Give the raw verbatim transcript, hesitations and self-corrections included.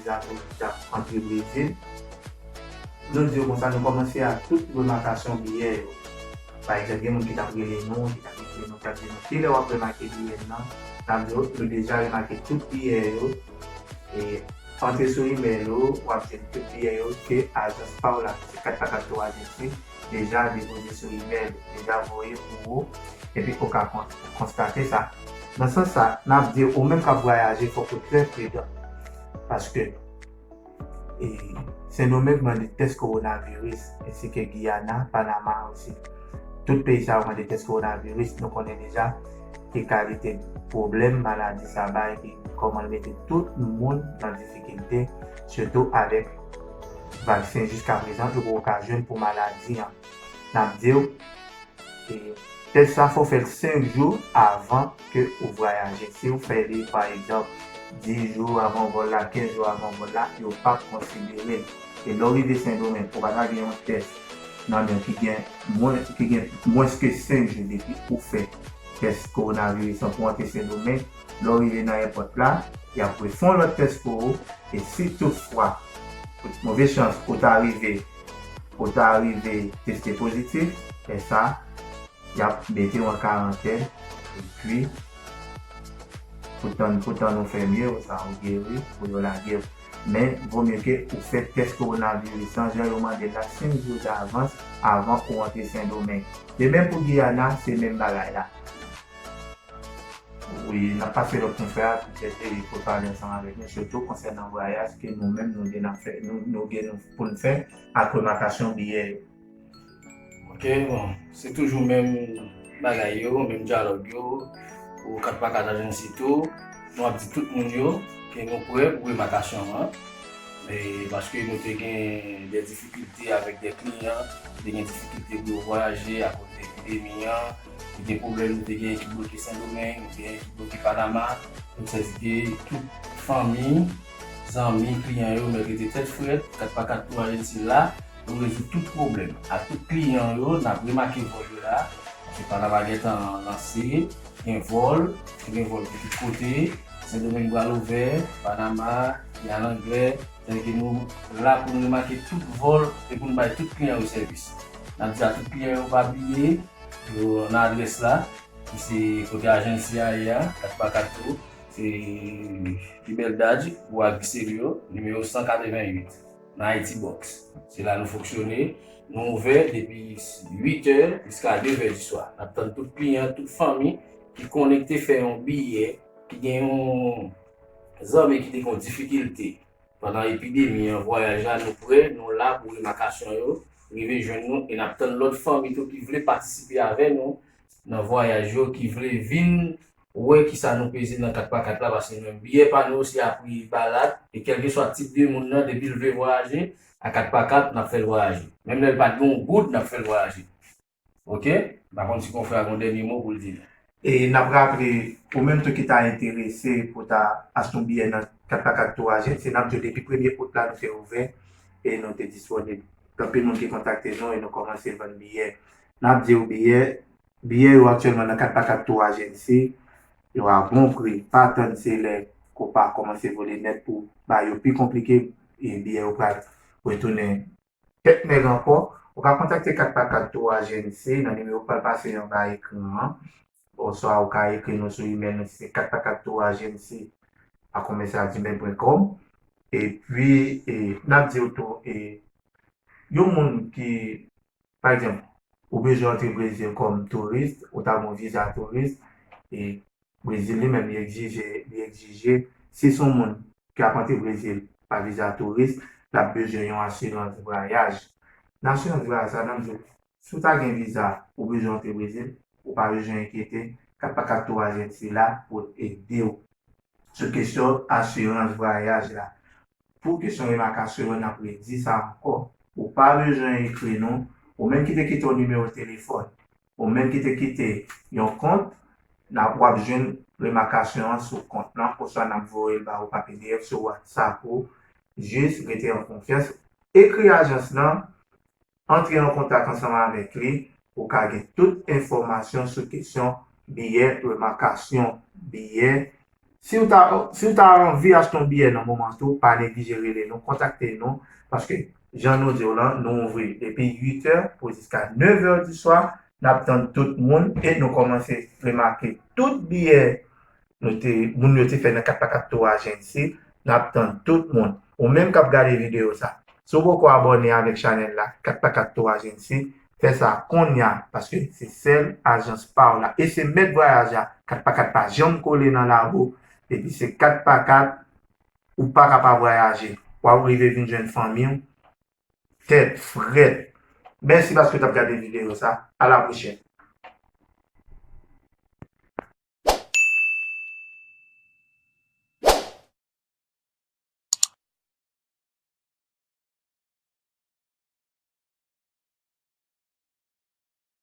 Visa touris k ap antre Brezil. Nou di yo konsa, nou kòmanse ak tout remakasyon biyè yo. Pa egzanp, gen moun ki t ap rele nou, ki t ap ekri nou, ki t ap di nou, kilè w ap remake biyè m nan? N ap di yo, nou deja remake tout biyè yo. E antre sou imèl ou, w ap jwenn tout biyè yo ke ajans pa w la, se kat pa kat Tour Agency, deja depoze sou imèl, deja voye pou ou, epi ou ka kon- konstate sa. Nan sans sa, n ap di ou menm k ap vwayaje, fòk ou trè pridan. Paske e, Sendomeng mande tès kowonaviris, ensi ke Giyana, Panama osi. Tout peyi sa yo mande tès kowonaviris, nou konnen deja ki kalite pwoblèm maladi sa bay, epi kòman l mete tout moun nan difikilte, sitou avèk vaksen jiska prezan yo poko ka jwenn pou maladi an. N ap di w, e, tès sa fò w fè l senk jou avan ke ou vwayaje. Si ou fè li, pa egzanp, dis jou avan vòl la, kenz jou avan vòl la, yo p ap konsidere l. E lè w rive Sendomeng, ou pa ta gen yon tès nan men w ki gen mwen, ki gen mwens ke senk jou depi ou fè tès kowonaviris an pou antre Sendomeng. Lè w rive nan èpòt la, y ap refè yon lòt tès pou ou. E si toutfwa, move chans, ou ta rive, ou ta rive teste pozitif, lè sa, y ap mete w an karantèn, epi pou tann, pou tann ou fè mye, ou sa, ou geri, pou yo lage w. Men, vo mye ke ou fè tès kowonaviris lan, jan yo mande l la, senk jou davans avan ou antre Sendomeng. De menm pou Giyana, se menm bagay la. Wi, n ap pase lòt konfrè a poutèt e pou pale ansanm avèk nou, sitou konsènan vwayaj ke nou menm nou gen n ap fè, nou, nou gen nou pou n fè ak remakasyon biyè yo. Ok, bon, se toujou menm bagay yo, menm dyalòg yo, pou kat pa kat ajansi tou, nou ap di tout moun yo ke nou prè pou remakasyon an. E paske nou te gen de difikilte avèk de kliyan, nou te gen difikilte pou yo vwayaje akoz de epidemi an, te gen pwoblèm nou te gen ki bloke Sendomeng, nou te gen ki bloke Panama. Donk, sa vle di ke tout fanmi, zanmi, kliyan yo mèt rete tèt frèt, kat pa kat Tour Agency la, pou rezoud tout pwoblèm. Ak tout kliyan yo, n ap remake vòl yo la, paske Panama gentan lanse, gen vòl, gen vòl pou tout kote, Sendomeng pral ouvè, Panama, Giyàn Anglè, sètadi ke nou la pou n remake tout vòl e pou n bay tout kliyan yo sèvis. N ap di a tout kliyan yo pa bliye, yo nan adrès la, ki se kote ajansi a ye a, kat pa kat tou, se Libertad, Rua Griselio, nimewo san katrevenn uit, nan Haiti Box. Se la nou fonksyone, nou ouvè depi uit è jiska de è di swa. N ap tann tout kliyan, tout fanmi ki konnen ki te fè yon biyè, ki gen yon zanmi ki te gen yon difikilte pandan epidemi an, vwayaj la, nou prè, nou la pou remakasyon yo rive jwenn nou, e n ap tann lòt fanmi tou ki vle patisipe avè nou nan vwayaj yo, ki vle vin wè kisa nou peze nan kat pa kat la, paske nou menm biyè pa nou se a pri balad, e kèlkeswa tip de moun nan, depi l vle vwayaje, a kat pa kat, n ap fè l vwayaje. Menm lè l pa t gen yon goud, n ap fè l vwayaje. Ok? M pa konn si konfrè a gen yon dènye mo pou l di nou. E n ap raple, ou menm tou ki ta enterese pou ta achte yon biyè nan kat pa kat Tour Agency, n ap di w depi premye out la nou te ouvè e nou te disponib. Gen anpil moun ki kontakte nou e nou kòmanse vann biyè. N ap di w biyè, biyè yo aktyèlman nan kat pa kat Tour Agency, yo a bon pri. Pa tann se lè Copa kòmanse vole nèt pou bagay yo pi konplike, e biyè yo pral retounen tèt nèg ankò. Ou ka kontakte kat pa kat Tour Agency nan nimewo k pral pase anba ekran an. Oswa ou ka ekri nou sou imèl nou, se kat pa kat Tour Agency a commercial gmail point com. Epi, e, n ap di w tou, e, yon moun ki, pa egzanp, ou bezwen antre Brezil kòm touris, ou ta gen yon viza touris, e Brezil li menm, li egzije, li egzije, si se yon moun ki ap antre Brezil pa viza touris, l ap bezwen yon asirans vwayaj. Nan asirans vwayaj sa, n ap di w, si w ta gen viza, ou bezwen antre Brezil, ou pa bezwen enkyete, kat pa kat Tour Agency la pou ede w sou kesyon asirans vwayaj la. Pou kesyon remakasyon yo, n ap redi sa ankò. Ou pa bezwen ekri nou. Ou menm ki te kite yon nimewo telefòn, ou menm ki te kite yon kont, n ap, w ap jwenn remakasyon an sou kont lan, oswa n ap voye l ba ou pa P D F sou WhatsApp ou. Jis rete an konfyans. Ekri ajans lan, antre an kontak ansanm avèk li, ou ka gen tout enfòmasyon sou kesyon biyè, remakasyon biyè, Si w ta, si w ta anvi achte yon biyè nan moman tou, pa neglije rele nou, kontakte nou, paske jan nou di w lan, nou ouvri depi uit è pou jiska nèf è di swa, n ap tann tout moun e nou kòmanse remake tout biyè nou te, moun yo te fè nan kat pa kat Tour Agency, n ap tann tout moun. Ou menm k ap gade videyo sa, si w poko abòne avèk chanèl la, kat pa kat Tour Agency, fè sa kounye a, paske se sèl ajans pa w la. E se mèt vwayaj la, kat pa kat pa janm kole nan labo, epi se kat pa kat, ou pa ka pa vwayaje. W ap rive vin jwenn fanmi w, tèt frèt. Mèsi paske w t ap gade videyo sa. A la pwochèn.